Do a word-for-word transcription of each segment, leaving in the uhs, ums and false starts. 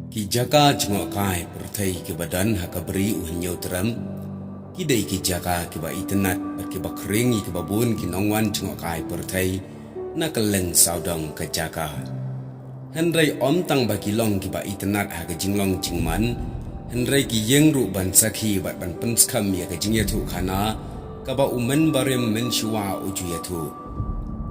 Ki jaka jngohkai pyrthei kiba don ha ka bri u Hynñiewtrep ki dei ki jaka kiba itynnad bad kiba khring ïa kiba bun ki nongwan jngohkai pyrthei na kylleng sawdong ka jaka. Hynrei ym tang ba ki long kiba itynnad ha ka jinglong jingman, hynrei ki ïeng ruh ban sakhi bad ban pynskhem ïa ka jingïathuhkhana kaba u mynbarim mynshuwa u ju ïathuh.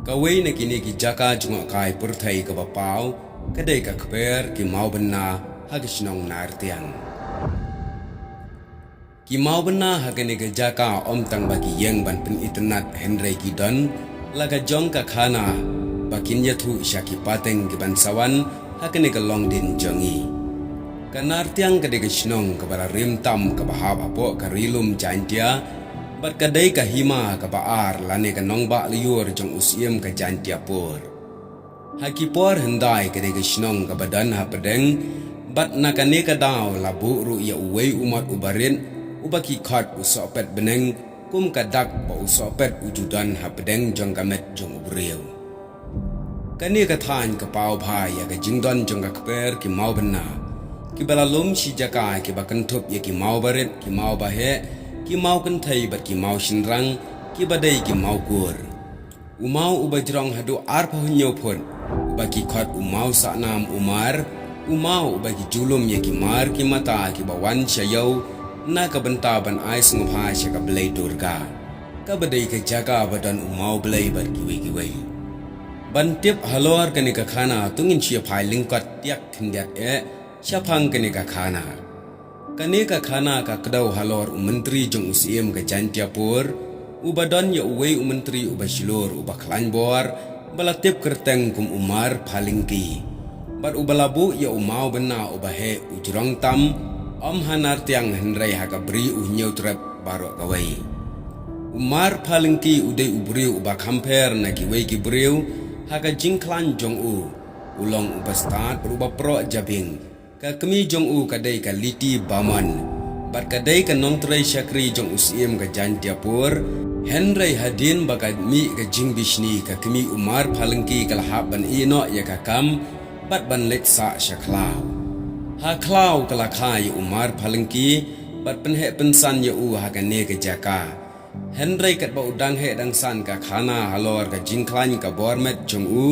Kawei na kine ki jaka jngohkai pyrthei kaba paw ka dei ka kper ki mawbynna ha ka shnong Nartiang. Ki mawbynna ha kane ka jaka ym tang ba ki ïeng ban pynitynnad, hynrei ki don la ka jong ka khana ba kin ïathuh sha ki pateng kiban sa wan ha kane ka longdien jong ngi. Ka Nartiang ka dei ka shnong kaba la rim tam kaba hap hapoh ka Ri Lum Jaintia bad ka dei ka hima kaba ar lane ka nongbah lyiur jong u Syiem ka Jaintiapur. Ha ki por hyndai ka dei ka shnong kaba don hapdeng, bad na kane ka daw la buh ruh ïa uwei u mot uba rit uba ki khot u Sohpetbneng, kum ka dak ba u sohpet u ju don hapdeng jong ka met jong u briew. Kane ka thaiñ ka paw bha ïa ka jingdon jong ka kper ki mawbynna kiba la lum shi jaka, kiba kynthup ïa ki mawbarit, ki mawbaheh, ki mawkynthei bad ki mawshynrang, kiba dei ki mawkur. U maw uba jrong haduh arphew hynñiew phut, uba ki khot u maw sahnam u mar, u maw uba ki ju lum ïa ki mar ki mata kiba wan sha ïew na ka bynta ban ai sngewbha sha ka Blei Durga, kaba dei ka jaka ba don u maw blei bad kiwei kiwei. Ban tip halor kane ka khana to ngin shu ïa phai lyngkot tiak khyndiat eh shaphang kane ka khana. Kane ka khana ka kdew halor u myntri jong u Syiem ka Jaintiapur, uba don ïa uwei u myntri uba shlur uba khlaiñ bor, ba la tip kyrteng kum u Mar Phalyngki, bad uba la buh ïa u mawbynna uba heh u jrong tam, ym ha Nartiang hynrei ha ka bri u Hynñiewtrep baroh kawei. U Mar Phalyngki u dei u briew uba kham pher na kiwei ki briew ha ka jingkhlaiñ jong u. U long uba stad bad uba proh jabieng. Ka kmie jong u ka dei ka Liti Bamon, bad ka dei ka nongtrei shakri jong u Syiem ka Jaintiapur. Hynrei hadien ba ka mih ka jingbishni, ka kmie u Mar Phalyngki ka la hap ban ïeh noh ïa ka kam bad ban leit sah sha khlaw. Ha khlaw ka la kha ïa u Mar Phalyngki bad pynheh pynsan ïa u ha kane ka jaka. Hynrei katba u dang heh dang san ka khana halor ka jingkhlaiñ ka bor met jong u,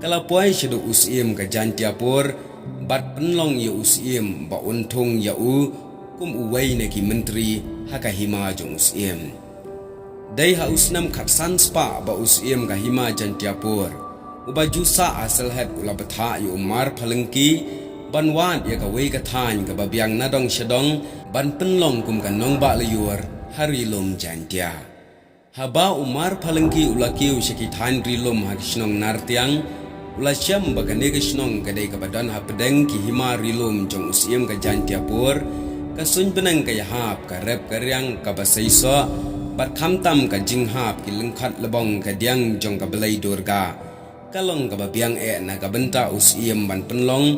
ka la poi shaduh u Syiem ka Jaintiapur bad pynlong ïa u Syiem ba un thung ïa u kum uwei na ki myntri ha ka hima jong u Syiem. Dei ha u snem khatsan spah ba u Syiem ka hima Jaintiapur, uba ju sah ha Sylhet, u la bthah ïa u Mar Phalyngki ban wad ïa kawei ka thaiñ kaba biang na dong sha dong ban pynlong kum ka nongbah lyiur ha Ri Lum Jaintia. Haba u Mar Phalyngki u la kiew sha ki thaiñ Ri Lum ha ki shnong Nartiang, u la shem ba kane ka shnong ka dei kaba don hapdeng ki hima Ri Lum jong u Syiem ka Jaintiapur, ka suiñ bneng ka ïahap, ka rep ka riang kaba seisoh, bad khamtam ka jinghap ki lyngkhat lbong ka diang jong ka Blei Durga, ka long kaba biang eh na ka bynta u Syiem ban pynlong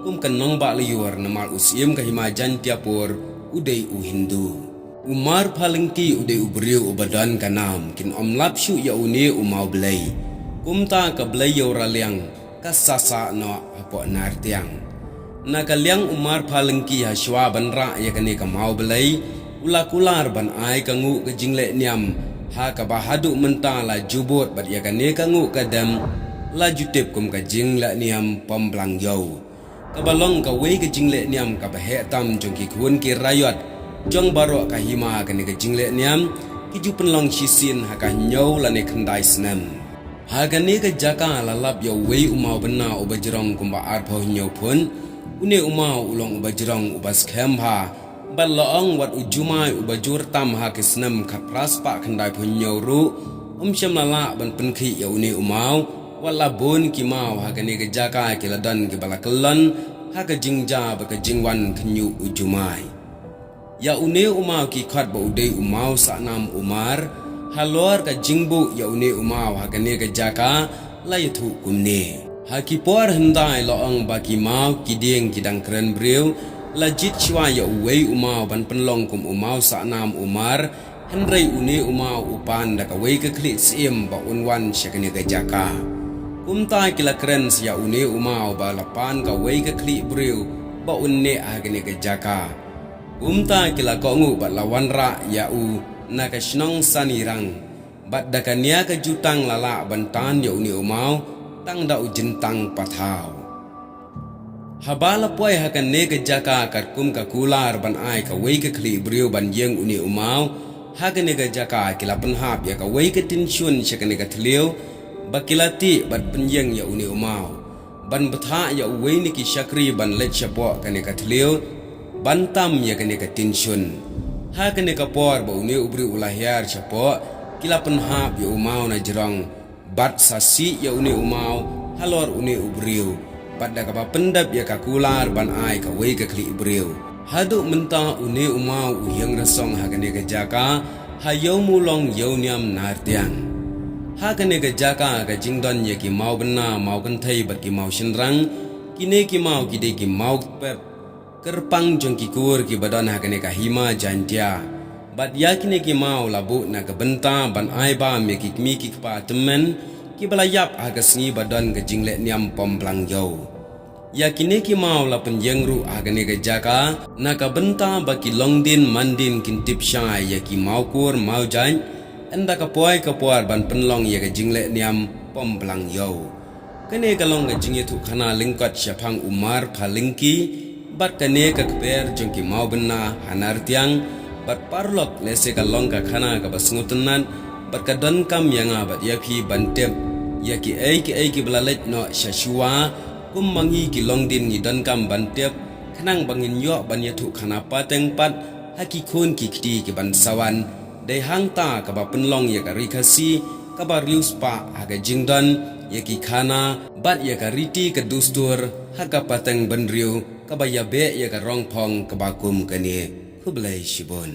kum ka nongbah lyiur, namar u Syiem ka hima Jaintiapur u dei u Hindu. U Mar Phalyngki u dei u briew uba don ka nam, kin ym lap shuh ïa une u maw blei. Kumta ka blei ïew raliang ka sah sah noh hapoh Nartiang. Na ka liang u Mar Phalyngki, ha shuwa ban rah ïa kane ka maw blei, u la kular ban ai ka nguh ka jingleh niam, ha kaba haduh mynta la ju bud bad ïa kane ka nguh ka dem la ju tip kum ka jingleh niam Pom Blang Ïew, kaba long kawei ka jingleh niam kaba heh tam jong ki khun ki raiot jong baroh ka hima. Kane ka jingleh niam ki ju pynlong shisien ha ka hynñiew lane khyndai snem. Ha kane ka jaka la lap ïa uwei u maw bynna uba jrong kumba arphew hynñiew phut. Une u maw u long uba jrong uba skhem bha, bad la ong wat u jumai uba jur tam ha ki snem khatphra spah khyndaiphew hynñiew ruh um shym la lah ban pynkhih ïa une u maw. Wat la bun ki maw ha kane ka jaka ki la don kiba la kyllon ha ka jingjia bad ka jingwan khynñiuh u jumai. Ïa une u maw ki khot ba u dei u maw sahnam u mar. Halor ka jingbuh ïa une u maw ha kane ka jaka la ïathuh kumne: Ha ki por hyndai la ong ba ki maw ki dieng ki dang kren briew, la jied shuwa ïa uwei u maw ban pynlong kum u maw sahnam u mar, hynrei une u maw u pan da kawei ka khlieh syiem ba un wan sha kane ka jaka. Kumta ki la kren sa ïa une u maw ba la pan kawei ka khlieh briew ba un neh ha kane ka jaka. Kumta ki la kohnguh bad la wanrah ïa u na ka shnong Sanirang, bad da ka nia ka jutang la lah ban tan ïa une u maw tang da u jyntang pathaw. Haba la poi ha kane ka jaka katkum ka kular ban ai kawei ka khlieh briew ban ïeng une u maw, ha kane ka jaka ki la pynhap ïa kawei ka tynshun sha kane ka thliew, ba ki la tih bad pynïeng ïa une u maw, ban bthah ïa uwei na ki shakri ban leit shapoh kane ka thliew ban tam ïa kane ka tynshun. Ha kane ka por ba une u briew u la hiar shapoh, ki la pynhap ïa u maw na jrong, bad sa sih ïa une u maw halor une u briew, bad da kaba pyndep ïa ka kular ban ai kawei ka khlieh briew. Haduh mynta une u maw u ïeng rasong ha kane ka jaka ha Ïewmawlong, Ïewniam, Nartiang. Ha kane ka jaka ka jingdon ïa ki maw bynna, maw kynthei bad ki maw shynrang. Kine ki maw ki dei ki maw pep kyrpang jong ki kur kiba don ha kane ka Hima Jaintia. Bad ïa kine ki maw la buh na ka bynta ban ai bam ïa ki kmie ki kpa tymmen kiba la ïap ha ka sngi ba don ka jingleh niam Pomblang Ïew. Ïa kine ki maw la pynïeng ruh ha kane ka jaka na ka bynta ba ki longdien mandien kin tip shai ïa ki maw kur maw jait, ynda ka poi ka por ban pynlong ïa ka jingleh niam Pomblang Ïew. Kane ka long ka jingïathuhkhana lyngkot shaphang u Mar Phalyngki, bad kane ka kper jong ki maw bynna ha Nartiang, bad paralok, lehse ka long ka khana kaba sngewtynnat bad ka donkam ïa nga bad ïa phi ban tip ïa kiei kiei kiba la leit noh sha shuwa, kum ma ngi ki longdien ngi donkam ban tip, khnang ba ngin ïoh ban ïathuhkhana pateng pat ha ki khun ki kti ki ban sa wan. Dei hangta kaba pynlong ïa ka Ri Khasi kaba riewspah ha ka jingdon ïa ki khana bad ïa ka riti ka dustur ha ka pateng bynriew kaba ïabeh ïa ka rong phong kaba kum kane. Khublei shibun.